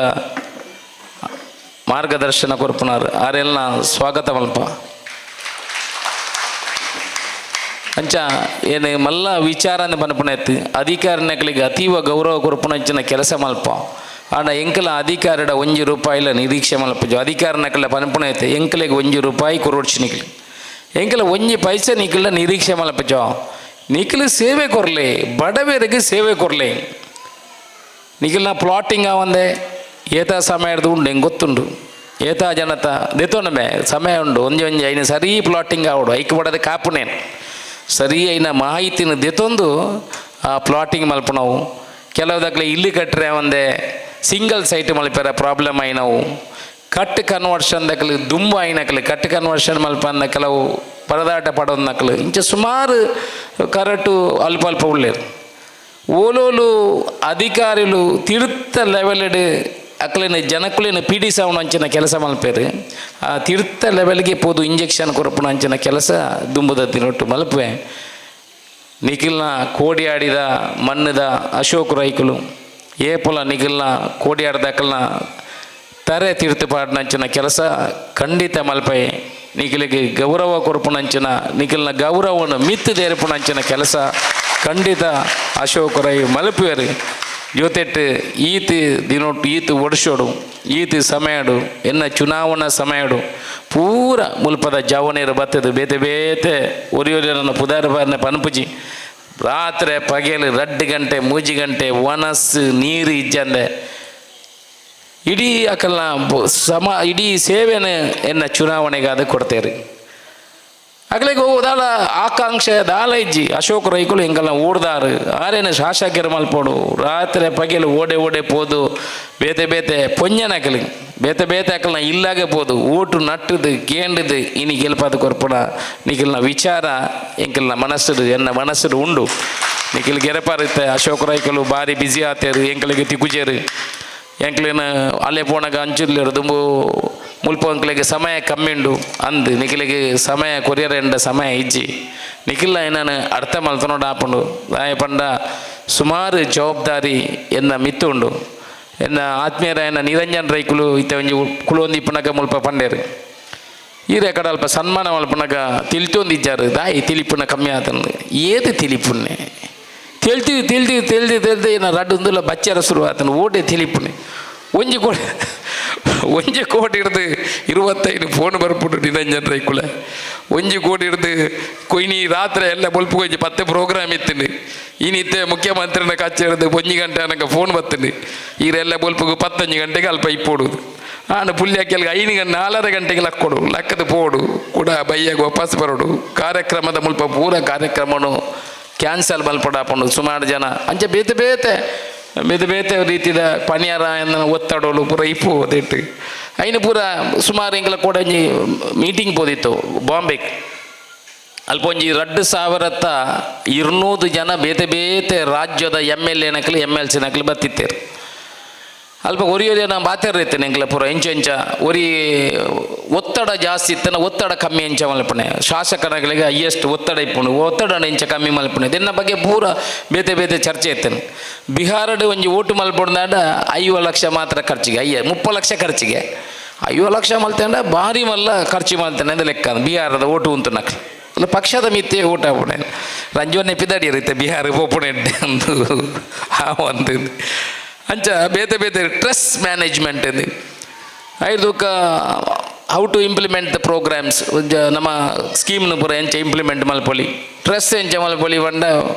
ಮಾರ್ಗದರ್ಶನ ಕೊರ್ಪುನಾರ್ ಆರೆಲ್ನ ಸ್ವಾಗತ ಮಲ್ಪ ಅಂಚ ಏನು ಮಲ್ಲ ವಿಚಾರನೆ ಪನ್ಪುಣ ಇತ್ತು ಅಧಿಕಾರ ನಕಲಿಗೆ ಅತೀವ ಗೌರವ ಕೊರ್ಪುಣಂಚಿನ ಕೆಲಸ ಮಲ್ಪ ಆಂಡ ಎಂಕಲ ಅಧಿಕಾರಿಡ 1 ರೂಪಾಯಿಲ ನಿರೀಕ್ಷೆ ಮಲ್ಪಜು ಅಧಿಕಾರ ನಕಲ ಪನ್ಪುಣ ಇತ್ತು ಎಂಕಲೆಗೆ 1 ರೂಪಾಯಿ ಕೊರೋಡ್ಚಿ ನಿಕ್ಲು ಎಂಕಲ 1 ಪೈಸೆ ನಿಕ್ಲ ನಿರೀಕ್ಷೆ ಮಲ್ಪಜೋ ನಿಕ್ಲು ಸೇವೆ ಕೊರಲೆ ಬಡವರಿಗೆ ಸೇವೆ ಕೊರಲೆ ನಿಖಿಲ್ನ ಪ್ಲಾಟಿಂಗ್ ಒಂದೇ ಏತಾ ಸಮಯ ಹಿಡ್ದು ಉಂಡು ಹೆಂಗೆ ಗೊತ್ತುಂಡು ಏತಾ ಜನತ ದೆತ್ತೊಂಡಮೆ ಸಮಯ ಉಂಡು ಒಂಜಿ ಒಂಜಿ ಐನ ಸರಿ ಪ್ಲಾಟಿಂಗ್ ಆವಡು ಐಕ್ ಬಡದೆ ಕಾಪುನೇನು ಸರಿ ಐನ ಮಾಹಿತಿನ ದೆತ್ತೊಂದು ಆ ಪ್ಲಾಟಿಂಗ್ ಮಲ್ಪಣವು ಕೆಲವು ದಕ್ಲೆ ಇಲ್ಲಿ ಕಟ್ಟರೆ ಒಂದೇ ಸಿಂಗಲ್ ಸೈಟ್ ಮಲ್ಪೆರ ಪ್ರಾಬ್ಲಮ್ ಐನವು ಕಟ್ ಕನ್ವರ್ಷನ್ ದಕ್ಲು ದುಂಬು ಐನಕ್ಲು ಕಟ್ ಕನ್ವರ್ಷನ್ ಮಲ್ಪಂದ ಕೆಲವು ಪರದಾಟ ಪಡೋದು ನಕಲು ಇಂಚ ಸುಮಾರು ಕರಟು ಅಲ್ಪ ಅಲ್ಪ ಉಳ್ಳೇರು ಓಲೋಲು ಅಧಿಕಾರಿಲು ತಿರ್ತ ಲೆವೆಲ್ಡ್ ಅಕ್ಲೇನ ಜನಕುಲೇನ ಪೀಡಿಸವನ ಅಂಚಿನ ಕೆಲಸ ಮಲ್ಪೇರು ಆ ತಿರ್ತ ಲೆವೆಲ್ಗೆ ಪೋದು ಇಂಜೆಕ್ಷನ್ ಕೊರಪುನ ಅಂಚಿನ ಕೆಲಸ ದುಂಬುದ ತಿನ್ನೊಟ್ಟು ಮಲ್ಪೆ. ನಿಖಿಲ್ನ ಕೋಡಿಯಾಡಿದ ಮಣ್ಣದ ಅಶೋಕ್ ರೈಕುಲು ಏಪುಲ ನಿಗಲ್ನ ಕೋಡಿಯಾಡ್ದಕ್ಕಲ್ನ ತರೆ ತೀರ್ತು ಪಾಡ್ನಂಚಿನ ಕೆಲಸ ಖಂಡಿತ ಮಲ್ಪೈ. ನಿಖಲಿಗೆ ಗೌರವ ಕೊರ್ಪುನಂಚಿನ, ನಿಖಲ್ನ ಗೌರವವನ್ನು ಮಿತ್ತು ದೇರ್ಪುನಂಚಿನ ಕೆಲಸ ಖಂಡಿತ ಅಶೋಕ್ ರೈ ಮಲ್ಪುವೆರು. ಜೊತೆಟ್ ಈತ್ ದಿನೊಟ್ಟು ಈತ್ ವರ್ಷೋಡು ಈತ್ ಸಮಯಡು ಎನ್ನ ಚುನಾವಣಾ ಸಮಯಡು ಪೂರ ಮುಲ್ಪದ ಜವನೇರು ಬತ್ತದು ಬೇತೆ ಬೇತೆ ಒರಿಯೊರಿಯರನ್ನ ಪುದಾರು ಬಾರನೆ ಪನ್ಪುಜಿ. ರಾತ್ರಿ ಪಗೆಲು 2 ಗಂಟೆ 3 ಗಂಟೆ ವನಸ್ಸು ನೀರು ಇಜ್ಜಂದೆ ಇಡೀ ಅಕಲ್ನ ಸಮ ಇಡೀ ಸೇವೆನ ಎನ್ನ ಚುನಾವಣೆಗಾದ ಕೊಡ್ತೇರಿ. ಅಗಲಿಗೆ ದಾಲ ಆಕಾಂಕ್ಷೆ ದಾಲ ಇಜ್ಜಿ. ಅಶೋಕ್ ರೈಕುಲು ಎಂಕಲ್ನ ಓಡ್ದಾರು ಆರೇನ ಶಾಸಕರು ಮಲ್ಪೋಡು ರಾತ್ರಿ ಪಗೆಲು ಓಡೆ ಓಡೆ ಪೋದು ಬೇತೆ ಬೇತೆ ಪೊಂಜನಕಲಿ ಬೇತೆ ಬೇತೆ ಅಕಲ್ನ ಇಲ್ಲಾಗೆ ಪೋದು ಓಟು ನಟ್ಟದು ಕೇಂಡದು ಇನಿ ಗೆಲ್ಪಾದ ಕೊರ್ಪುನ ನಿಖಲ್ನ ವಿಚಾರ ಎಂಕಲ್ನ ಮನಸ್ಸುಡು ಎನ್ನ ಮನಸ್ಸುಡು ಉಂಡು. ನಿಖಲ್ ಗೆರಪಾರಿತ್ತೆ ಅಶೋಕ್ ರೈಕುಲು ಬಾರಿ ಬಿಸಿ ಆತೇರು ಎಂಕಲಿಗೆ ತಿಕ್ಕುಜೇರು. ಎಂಕ್ಲಿನ ಅಲ್ಲೇ ಪೋಣಗ ಅಂಚಿರ್ಲಿರು ದುಂಬು ಮುಲ್ಪ ಅಂಕ್ಲಿಗೆ ಸಮಯ ಕಮ್ಮಿ ಉಂಡು ಅಂದ್ ನಿಖಲಿಗೆ ಸಮಯ ಕೊರಿಯರ್ ಎಂಡ ಸಮಯ ಇಜ್ಜಿ. ನಿಖಿಲ್ಲ ಏನಾನು ಅರ್ಥ ಮಲ್ತನೋಡು ಆಪುಂಡು. ದಾಯೆ ಪಂಡ ಸುಮಾರು ಜವಾಬ್ದಾರಿ ಎನ್ನ ಮಿತ್ತು ಉಂಡು. ಎನ್ನ ಆತ್ಮೀಯರಾಯನ ನಿರಂಜನ್ ರೈಕುಲು ಇತ್ತೆ ಒಂಜಿ ಕುಲೊಂದು ಇಪ್ಪುನಗ ಮುಲ್ಪ ಪಂಡೇರು ಈರೆ ಕಡೆ ಅಲ್ಪ ಸನ್ಮಾನ ಮಲ್ಪುನಗ ತಿಳಿತೊಂದಿಜ್ಜಾರು ದಾಯಿ ತಿಳಿಪುನ ಕಮ್ಮಿ ಆತಂದು ಏದು ತಿಳಿಪುನ್ನೆ ತೆಲ್ತಿ ತೆಲ್ತಿ ತೆಲ್ತಿ ತೆಲ್ತಿ ಏನ ರಡ್ಡು ಉಂದುಲ ಬಚ್ಚರ ಶುರು ಆತನು ಓಟೆ ತಿಳಿಪುನೆ. ಒಂಜಿ ಕೋಟಿ ಒಂಜಿ ಕೋಟಿ ಹಿಡ್ದು 25 ಫೋನ್ ಬರ್ಪುಂಡು ನಿರಂಜನ್ ರೈಕುಲ. ಒಂಜಿ ಕೋಟಿ ಹಿಡ್ದು ಕೊಯ್ನಿ ರಾತ್ರಿ ಎಲ್ಲ ಬೊಲ್ಪು ಒಂಜಿ 10 ಪ್ರೋಗ್ರಾಮ್ ಇತ್ತಿನಿ. ಇನಿತ್ತೆ ಮುಖ್ಯಮಂತ್ರಿನ ಕಚ್ಚೆ ಹಿಡ್ದು 1 ಗಂಟೆ ಅನಗ ಫೋನ್ ಬತ್ತಿನಿ. ಈರೆಲ್ಲ ಬೊಲ್ಪುಗು 15 ಗಂಟೆಗೆ ಅಲ್ಪ ಇಪ್ಪೋಡುದು. ಆಂಡ ಪುಲ್ಯಾಕೆಲ್ಗೆ 5 ಗಂಟೆ 4.5 ಗಂಟೆಗೆ ಲಕ್ಕೊಡು ಲಕ್ಕದ ಪೋಡು ಕೂಡ ಬಯ್ಯಾಗ ವಾಪಸ್ ಬರೋಡು. ಕಾರ್ಯಕ್ರಮದ ಮುಲ್ಪ ಪೂರ ಕಾರ್ಯಕ್ರಮನು ಕ್ಯಾನ್ಸಲ್ ಮಲ್ಪಡಾಪುಂಡು ಸುಮಾರು ಜನ ಅಂಚೆ ಬೇತೆ ಬೇತೆ ಬೇತೆ ಬೇತೆ ರೀತಿದ ಪನಿಯಾರ ಒತ್ತಡೋಲು ಪೂರ ಇಪ್ಪು ಅದಿಟ್ಟು ಐನ ಪೂರ ಸುಮಾರು ಎಂಕಲ ಕೂಡ ಒಂಜಿ ಮೀಟಿಂಗ್ ಪೋದಿತ್ತು ಬಾಂಬೆಗ್. ಅಲ್ಪ ಒಂಜಿ 2200 ಜನ ಬೇತೆ ಬೇತೆ ರಾಜ್ಯದ M L A ನಕಲು M L C ನಕಲು ಬತ್ತಿತ್ತೇರು. ಅಲ್ಪ ಒರಿಯೊರಿ ನಾ ಬಾತೆರ್ ಇತ್ತೇನೆ ಎಂಕಲ ಪೂರ ಎಂಚ ಎಂಚ ಒರಿ ಒತ್ತಡ ಜಾಸ್ತಿ ಇತ್ತನ ಒತ್ತಡ ಕಮ್ಮಿ ಎಂಚ ಮಲ್ಪಣೆ ಶಾಸಕನಗಳಿಗೆ ಹೈಯೆಸ್ಟ್ ಒತ್ತಡ ಇಪ್ಪುಂಡು ಒತ್ತಡ ಎಂಚ ಕಮ್ಮಿ ಮಲ್ಪಣೆ ಇದನ್ನ ಬಗ್ಗೆ ಪೂರ ಬೇತೆ ಬೇತೆ ಚರ್ಚೆ ಇತ್ತೇನೆ. ಬಿಹಾರಡ್ ಒಂಜಿ ಓಟು ಮಲ್ಪೊಂಡಾಂಡ 50 ಲಕ್ಷ ಮಾತ್ರ ಖರ್ಚಿಗೆ 30 ಲಕ್ಷ ಖರ್ಚಿಗೆ 50 ಲಕ್ಷ ಮಲ್ತೇಂಡ ಭಾರಿ ಮಲ್ಲ ಖರ್ಚು ಮಲ್ತೇನೆ ಅಂದ ಲೆಕ್ಕ ಬಿಹಾರದ ಓಟು ಉಂಟು ನಕ್ಲು ಅಲ್ಲ ಪಕ್ಷದ ಮಿತ್ತೆ ಓಟ ಆಪುಣೆ ರಂಜೋನೆ ಪಿದಾಡಿ ಇರುತ್ತೆ ಬಿಹಾರ ಪೋಪುಣೆ ಅಂದು ಆ ಒಂದು ಅಂಚ ಬೇತೆ ಬೇತೆ ಸ್ಟ್ರೆಸ್ ಮ್ಯಾನೇಜ್ಮೆಂಟ್ ಇದೆ. ಐದುಕ how to implement the programmes ನಮ್ಮ ಸ್ಕೀಮ್ನು ಪೂರ ಎಂಚ ಇಂಪ್ಲಿಮೆಂಟ್ ಮಲ್ಪೊಲಿ ಸ್ಟ್ರೆಸ್ ಎಂಚ ಮಲ್ಪೊಲಿ ಪಂಡ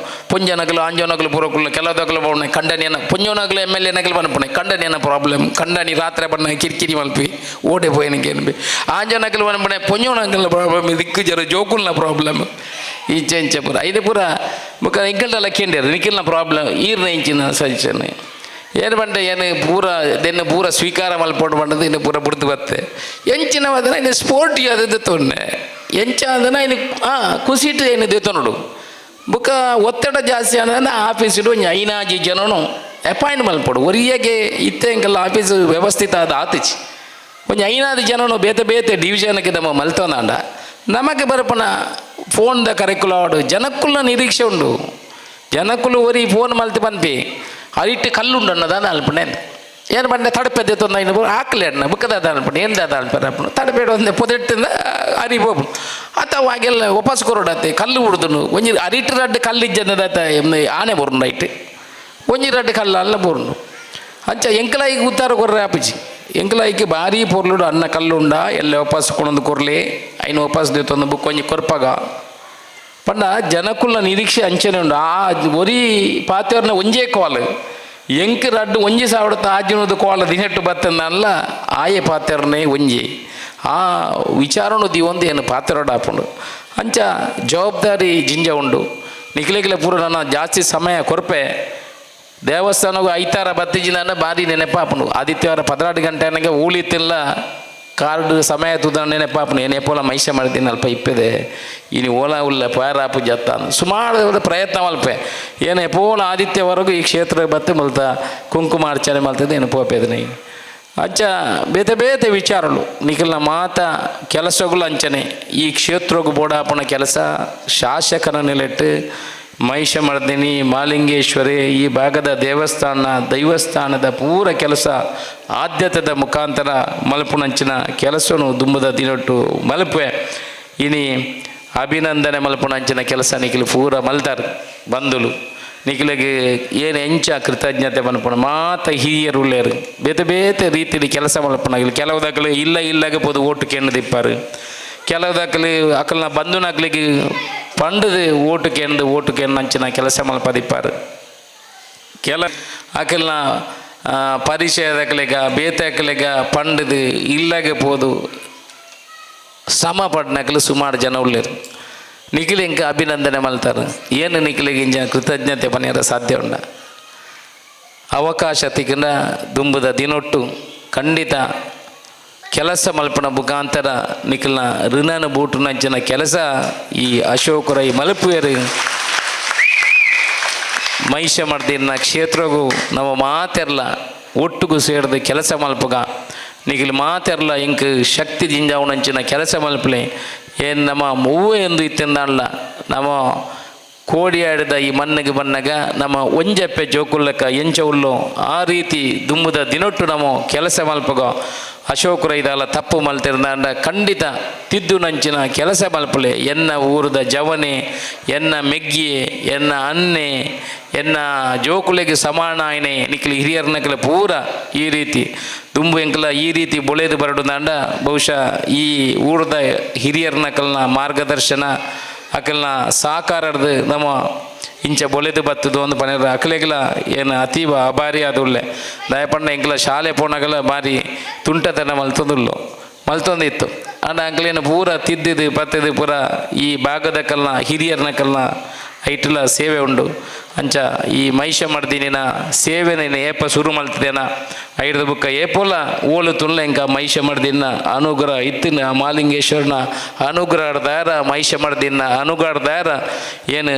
ಪೊಂಜನಕಲು ಆಂಜೋನಕಲು ಪೂರಕುಲು ಕೆಲವುದಕಲು ಪೋಣೆ ಕಂಡನಿಯನ ಪೊಂಜೋನಕಲು M L ಎನಕಲು ಪನ್ಪುಣೆ ಕಂಡನಿಯನ ಪ್ರಾಬ್ಲಮ್ ಕಂಡನಿ ರಾತ್ರಿ ಬಣ್ಣ ಕಿರಿಕಿರಿ ಮಲ್ಪಿ ಓಡೆ ಪೋಯನಕ್ಕೆ ಏನ್ಬಿ ಆಂಜೋನಕಲು ಪನ್ಪುಣೆ ಪೊಂಜೋನಕಲ್ನ ಪ್ರಾಬ್ಲಮ್ ದಿಕ್ಕು ಜರ ಜೋಕುಲ್ನ ಪ್ರಾಬ್ಲಮ್ ಇಂಚ ಇಂಚ ಪೂರ ಐದು ಪೂರ ಬೊಕ ಎಂಕಲ್ಡಲ ಕೇಂದ್ರ ನಿಖಿಲ್ನ ಪ್ರಾಬ್ಲಮ್ ಈರ್ನ ಇಂಚಿನ ಸಜೆಷನ್ ಏನು ಪಂಡ ಏನು ಪೂರ ದೆನ್ನ ಪೂರ ಸ್ವೀಕಾರ ಮಲ್ಪೊಡು ಪಂಡದು ಇನ್ನು ಪೂರ ಬುಡ್ದು ಬತ್ತೆ ಎಂಚಿನ ವದನ ಇನ್ನು ಸ್ಪೋರ್ಟ್ ಅದು ತೊನ್ನೆ ಎಂಚ ಅದನ್ನ ಇನ್ನು ಕುಸಿಟ್ಟು ಏನು ದೇತೊನಡು ಬುಕ್ಕ ಒತ್ತಡ ಜಾಸ್ತಿ ಅಂದ್ರೆ ಆಫೀಸಿಡು ಒಂಜಿ ಐನಾಜಿ ಜನನು ಅಪಾಯಿಂಟ್ ಮಲ್ಪೊಡು ಒರಿಯಗೆ ಇತ್ತೆ ಎಂಕಲ್ಲ ಆಫೀಸ್ ವ್ಯವಸ್ಥಿತ ಅದು ಆತಿಚಿ ಒಂಜಿ ಐನಾದಿ ಜನನು ಬೇತೆ ಬೇತೆ ಡಿವಿಷನ್ಗೆ ನಮ್ಮ ಮಲ್ತೊಂದಾಂಡ ನಮಗೆ ಬರಪನ ಫೋನ್ದ ಕರೆಕುಲಾಡು ಜನಕ್ಕುಲ್ಲ ನಿರೀಕ್ಷೆ ಉಂಡು. ಜನಕ್ಕುಲು ಒರಿ ಫೋನ್ ಮಲ್ತಿ ಪನ್ಪಿ ಅರಿಟ್ಟು ಕಲ್ಲುಂಡು ಅನ್ನದಾನ ಅಲ್ಪಣೆ ಏನು ಬಂಡೆ ತಡಪೆ ತೊಂದ ಇನ್ನು ಹಾಕ್ಲೆ ಅಣ್ಣ ಬುಕ್ಕದ ಅನ್ಪಣೆ ಏನು ದಾದ ಅನ್ಪರ ತಡಪೇಡ ಒಂದೇ ಪೊದೆಟ್ಟಿಂದ ಅರಿ ಪೋಪು ಅಥವಾ ಆಗೆಲ್ಲ ವಾಪಸ್ ಕೊರಡತ್ತೆ ಕಲ್ಲು ಉಡ್ದುನು ಒಂಜಿ ಅರಿಟ್ಟು ರಡ್ಡು ಕಲ್ಲು ಇಜ್ಜಂದದಾತ ಆನೆ ಬರುಂಡು ಐಟ್ ಒಂಜಿ ರಡ್ಡು ಕಲ್ಲು ಅಲ್ಲ ಬೋರುಂಡು. ಅಂಚ ಎಂಕಲಾಯಿಗೆ ಉತ್ತಾರ ಕೊರ್ರೆ ಆಪುಜಿ ಎಂಕಲಾಯಿಗೆ ಭಾರಿ ಪೊರ್ಲುಡು ಅನ್ನ ಕಲ್ಲುಂಡ ಎಲ್ಲ ವಾಪಸ್ ಕೊಣೊಂದು ಕೊರ್ಲಿ ಐನು ವಾಪಸ್ ದೇತೊಂದು ಬುಕ್ ಒಂಜಿ ಕೊರ್ಪಗ ಪಂಡ ಜನಕುಲ್ನ ನಿರೀಕ್ಷೆ ಅಂಚನೆ ಉಂಡು. ಆ ಒರಿ ಪಾತೆರ್ನ ಒಂಜೇ ಕಾಲ್ ಎಂಕ್ ರಡ್ಡು ಒಂಜಿ ಸಾವಿರದ ಆಜಿನದು ಕೋಲ ದಿನೆಟ್ಟು ಬತ್ತಂದಲ್ಲ ಆಯೆ ಪಾತೆರ್ನೆ ಒಂಜಿ ಆ ವಿಚಾರನು ದಿವೊಂದು ಏನು ಪಾತೆರೊಡಾಪುಂಡು. ಅಂಚ ಜವಾಬ್ದಾರಿ ಜಿಂಜ ಉಂಡು. ನಿಖಿಲಿಗಿಲ ಪೂರ ನನ್ನ ಜಾಸ್ತಿ ಸಮಯ ಕೊರ್ಪೆ ದೇವಸ್ಥಾನಗೂ ಐತಾರ ಬತ್ತಿಜಿನ ಬಾರಿ ನೆನಪಾಪುಂಡು. ಆದಿತ್ಯವಾರ 12 ಗಂಟೆ ನನಗೆ ಊಳಿತ್ತಿಲ್ಲ ಕಾರ್ಡ್ ಸಮಯ ತುದ ನೆನಪಾಪುಂಡು. ಏನೇ ಪೋಲ ಮೈಸೆ ಮಾಡ್ತೀನಿ ಅಲ್ಪ ಇಪ್ಪದೆ ಇನಿ ಓಲಾ ಉಲ್ಲ ಪಾರಾಪು ಜತ್ತ ಸುಮಾರು ಪ್ರಯತ್ನ ಮಲ್ಪೆ ಏನೇ ಪೋಲ ಆದಿತ್ಯವರೆಗೂ ಈ ಕ್ಷೇತ್ರ ಬತ್ತೆ ಮಲ್ತ ಕುಂಕುಮಾರ್ಚನೆ ಮಲ್ತದೆ ಏನು ಪೋಪೆದನೆ. ಅಂಚ ಬೇತೆ ಬೇತೆ ವಿಚಾರಲು ನಿಖಲ್ನ ಮಾತ ಕೆಲಸಗಳು ಅಂಚನೆ ಈ ಕ್ಷೇತ್ರಗೂ ಬೋಡಾಪುನ ಕೆಲಸ ಶಾಸಕನ ನೆಲೆಟ್ಟು ಮಹಿಷಮರ್ದಿನಿ ಮಾಲಿಂಗೇಶ್ವರಿ ಈ ಭಾಗದ ದೇವಸ್ಥಾನ ದೈವಸ್ಥಾನದ ಪೂರ ಕೆಲಸ ಆದ್ಯತೆದ ಮುಖಾಂತರ ಮಲ್ಪುನಂಚಿನ ಕೆಲಸನು ದುಂಬುದ ದಿನೊಟ್ಟು ಮಲ್ಪೆ. ಇನಿ ಅಭಿನಂದನೆ ಮಲ್ಪುನಂಚಿನ ಕೆಲಸ ನಿಖಿಲ್ ಪೂರ ಮಲ್ತಾರ್ ಬಂಧುಲು. ನಿಖಿಲಿಗೆ ಏನು ಎಂಚ ಕೃತಜ್ಞತೆ ಮನ್ಪುನ? ಮಾತ ಹಿರಿಯರು ಉಲ್ಲೇರು, ಬೇತೆ ಬೇತೆ ರೀತಿಯಲ್ಲಿ ಕೆಲಸ ಮಲ್ಪುನ. ಕೆಲವು ದಕಲು ಇಲ್ಲ ಇಲ್ಲಗೆ ಪೋದು ಓಟು ಕೇಂದ್ದಿಪ್ಪಾರು, ಕೆಲವು ದಕಲು ಅಕಲ್ನ ಬಂಧುನಕ್ಲಿಗೆ ಪಂಡದು ಓಟು ಕೇಂದು ಓಟು ಕೇಂದಂಚಿನ ಕೆಲಸ ಮಲ್ಪದಿಪ್ಪಾರು. ಕೆಲ ಅಕಲ್ನ ಪರಿಚಯದಕ್ಲೆಗ ಬೇತೆ ಅಕಲೆಗ ಪಂಡದು ಇಲ್ಲಗೆ ಪೋದು ಶ್ರಮ ಪಡ್ನಕಲು ಸುಮಾರು ಜನ ಉಲ್ಲೇರು. ನಿಖಿಲ್ ಇಂಕ ಅಭಿನಂದನೆ ಮಲ್ತಾರೆ. ಏನು ನಿಖಿಲಿಗೆ ಇಂಜ ಕೃತಜ್ಞತೆ ಪನಿಯರ ಸಾಧ್ಯ ಉಂಡ? ಅವಕಾಶ ತಿಕ್ಕಂಡ ದುಂಬುದ ದಿನೊಟ್ಟು ಖಂಡಿತ ಕೆಲಸ ಮಲ್ಪನ ಮುಖಾಂತರ ನಿಖಲ್ನ ಋಣನ ಬೂಟುನಂಚಿನ ಕೆಲಸ ಈ ಅಶೋಕರ ಈ ಮಲ್ಪುವೆರು. ಮಹಿಷಮರ್ದಿನ ಕ್ಷೇತ್ರಗೂ ನಮ್ಮ ಮಾತೆರ್ಲ ಒಟ್ಟುಗು ಸೇರ್ದು ಕೆಲಸ ಮಲ್ಪುಗ. ನಿಖಿಲ್ ಮಾತೆರ್ಲ ಇಂಕ್ ಶಕ್ತಿ ಜಿಂಜಾವುನಂಚಿನ ಕೆಲಸ ಮಲ್ಪಲೆ. ಏನು ನಮ್ಮ ಮೂವೆ ಎಂದು ಇತ್ತಿಂದಲ್ಲ, ನಮ್ಮ ಕೋಡಿಯಾಡಿದ ಈ ಮಣ್ಣಿಗೆ ಬನ್ನಗ ನಮ್ಮ ಒಂಜಪ್ಪೆ ಜೋಕುಲ್ಲಕ್ಕ ಎಂಚ ಉಲ್ಲೋ ಆ ರೀತಿ ದುಂಬುದ ದಿನೊಟ್ಟು ನಮ್ಮ ಕೆಲಸ ಮಲ್ಪಗ. ಅಶೋಕರ ಇದೆಲ್ಲ ತಪ್ಪು ಮಲ್ತಿರ್ದಾಂಡ ಖಂಡಿತ ತಿದ್ದು ನಂಚಿನ ಕೆಲಸ ಮಲ್ಪಲೆ. ಎನ್ನ ಊರದ ಜವನೆ, ಎನ್ನ ಮೆಗ್ಗಿಯೆ, ಎನ್ನ ಅನ್ನೆ, ಎನ್ನ ಜೋಕುಲೆಗೆ ಸಮಾನ ಆಯ್ನೆ ನಿಕ್ಲಿ ಹಿರಿಯರ್ನಕ್ಲೆ ಪೂರ ಈ ರೀತಿ ದುಂಬು ಎಂಕಲ ಈ ರೀತಿ ಬೊಳೆದು ಬರಡುದಾಂಡ ಬಹುಶಃ ಈ ಊರದ ಹಿರಿಯರ್ನಕಲ್ನ ಮಾರ್ಗದರ್ಶನ, ಅಕಲ್ನ ಸಹಕಾರದ ನಮ್ಮ ಇಂಚ ಬೊಲೆದು ಬತ್ತದು ಒಂದು ಪನೇರ. ಅಕಲೆಗ್ಲ ಏನು ಅತೀವ ಅಭಾರಿ ಆದುಲ್ಲೆ. ದಯಪಂಡ ಎಂಕಲ ಶಾಲೆ ಪೋನಾಗಲ ಬಾರಿ ತುಂಟತನ ಮಲ್ತೊಂದುಲ್ಲೋ ಮಲ್ತೊಂದಿತ್ತು. ಆಂಡ ಅಂಕ್ಲೇನು ಪೂರ ತಿದ್ದಿದ್ದು ಪತ್ತಿದ್ದು ಪೂರ ಈ ಭಾಗದ ಕಲ್ನ ಹಿರಿಯರ್ನ ಕಲ್ನ ಐಟುಲ ಸೇವೆ ಉಂಡು. ಅಂಚ ಈ ಮಹಿಷ ಮರ್ದಿನಿನ ಸೇವೆನ ಏಪ ಶುರು ಮಲ್ತದೇನ ಐಡ್ದ ಬುಕ್ಕ ಏಪೋಲ ಓಲು ತುಲ್ಲ ಇಂಕ ಮಹಿಷ ಮರ್ದಿನ ಅನುಗ್ರಹ ಇತ್ತಿನ, ಮಾಲಿಂಗೇಶ್ವರನ ಅನುಗ್ರಹ ದಾರ, ಮಹಿಷ ಮರ್ದಿನ ಅನುಗ್ರಹ ದಾರ ಏನು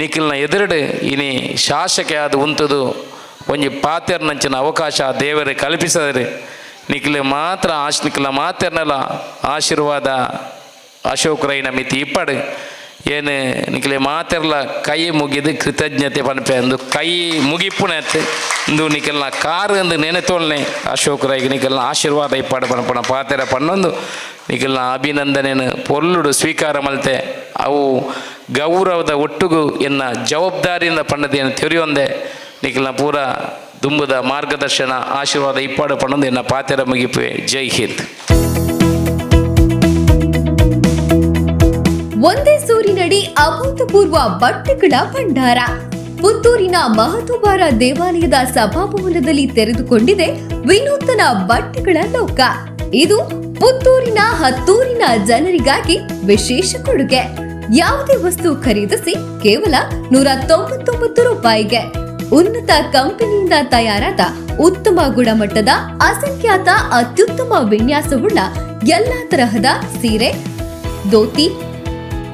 ನಿಖಿಲ್ನ ಎದುರುಡು ಇನಿ ಶಾಸಕ ಆದ ಉಂತದು ಒಂಜಿ ಪಾತೆರ್ನಂಚಿನ ಅವಕಾಶ ದೇವರು ಕಲ್ಪಿಸದ್ರೆ ನಿಖಿಲ್ ಮಾತ್ರ ಆಶ್ ನಿಖಿಲ ಮಾತೆರ್ನಲ ಆಶೀರ್ವಾದ ಅಶೋಕ್ ರೈನ ಮಿತಿ ಇಪ್ಪಡು. ಏನು ನಿಖಿಲೆ ಮಾತೆರ್ಲ ಕೈ ಮುಗಿದು ಕೃತಜ್ಞತೆ ಪನ್ಪೆ. ಅಂದು ಕೈ ಮುಗಿಪುಣೆತ್ ಇಂದು ನಿಖಲ್ನ ಕಾರು ಅಂದು ನೆನೆತೋಲ್ನೆ ಅಶೋಕ್ ರೈಗೆ ನಿಖಲ್ನ ಆಶೀರ್ವಾದ ಇಪ್ಪಾಡು ಪನ್ಪುನ ಪಾತೆರ ಪನ್ನೊಂದು ನಿಖಲ್ನ ಅಭಿನಂದನೆನು ಪೊರ್ಲುಡು ಸ್ವೀಕಾರ ಮಲ್ತೆ. ಅವು ಗೌರವದ ಒಟ್ಟುಗು ಎನ್ನ ಜವಾಬ್ದಾರಿಯಿಂದ ಪಣ್ಣದೇನು ತೆರೆಯೊಂದೆ. ನಿಖಲ್ನ ಪೂರ ದುಂಬುದ ಮಾರ್ಗದರ್ಶನ ಆಶೀರ್ವಾದ ಇಪ್ಪಾಡು ಪಣ್ಣೊಂದು ಎನ್ನ ಪಾತೆರ ಮುಗಿಪುವೆ. ಜೈ ಹಿಂದ್. ಒಂದೇ ಸೂರಿನಡಿ ಅಭೂತಪೂರ್ವ ಬಟ್ಟೆಗಳ ಭಂಡಾರ. ಪುತ್ತೂರಿನ ಮಹತೋಬಾರ ದೇವಾಲಯದ ಸಭಾಭವನದಲ್ಲಿ ತೆರೆದುಕೊಂಡಿದೆ ವಿನೂತನ ಬಟ್ಟೆಗಳ ಲೋಕ. ಇದು ಪುತ್ತೂರಿನ ಹತ್ತೂರಿನ ಜನರಿಗಾಗಿ ವಿಶೇಷ ಕೊಡುಗೆ. ಯಾವುದೇ ವಸ್ತು ಖರೀದಿಸಿ ಕೇವಲ 199 ರೂಪಾಯಿಗೆ ಉನ್ನತ ಕಂಪನಿಯಿಂದ ತಯಾರಾದ ಉತ್ತಮ ಗುಣಮಟ್ಟದ ಅಸಂಖ್ಯಾತ ಅತ್ಯುತ್ತಮ ವಿನ್ಯಾಸವುಳ್ಳ ಎಲ್ಲಾ ತರಹದ ಸೀರೆ, dhoti,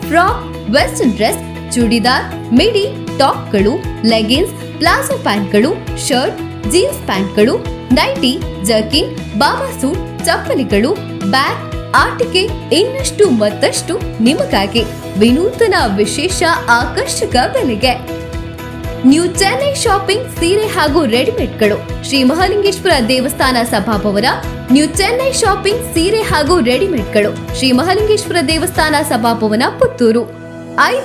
frock, western dress, churidar, midi, ಟಾಪ್ಗಳು, ಲೆಗಿನ್ಸ್, ಪ್ಲಾಜೋ ಪ್ಯಾಂಟ್ಗಳು, ಶರ್ಟ್, ಜೀನ್ಸ್ ಪ್ಯಾಂಟ್ಗಳು, ನೈಟಿ, ಜರ್ಕಿನ್, ಬಾಬಾ ಸೂಟ್, ಚಪ್ಪಲಿಗಳು, ಬ್ಯಾಗ್, ಆಟಿಕೆ, ಇನ್ನಷ್ಟು ಮತ್ತಷ್ಟು ನಿಮಗಾಗಿ ವಿನೂತನ ವಿಶೇಷ ಆಕರ್ಷಕ ಬೆಲೆಗೆ. ನ್ಯೂ ಚೆನ್ನೈ ಶಾಪಿಂಗ್ ಸೀರೆ ಹಾಗೂ ರೆಡಿಮೇಡ್ಗಳು. ಶ್ರೀ ಮಹಾಲಿಂಗೇಶ್ವರ ದೇವಸ್ಥಾನ ಸಭಾಭವನ, ನ್ಯೂ ಚೆನ್ನೈ ಶಾಪಿಂಗ್ ಸೀರೆ ಹಾಗೂ ರೆಡಿಮೇಡ್ಗಳು, ಶ್ರೀ ಮಹಾಲಿಂಗೇಶ್ವರ ದೇವಸ್ಥಾನ ಸಭಾಭವನ, ಪುತ್ತೂರು 5.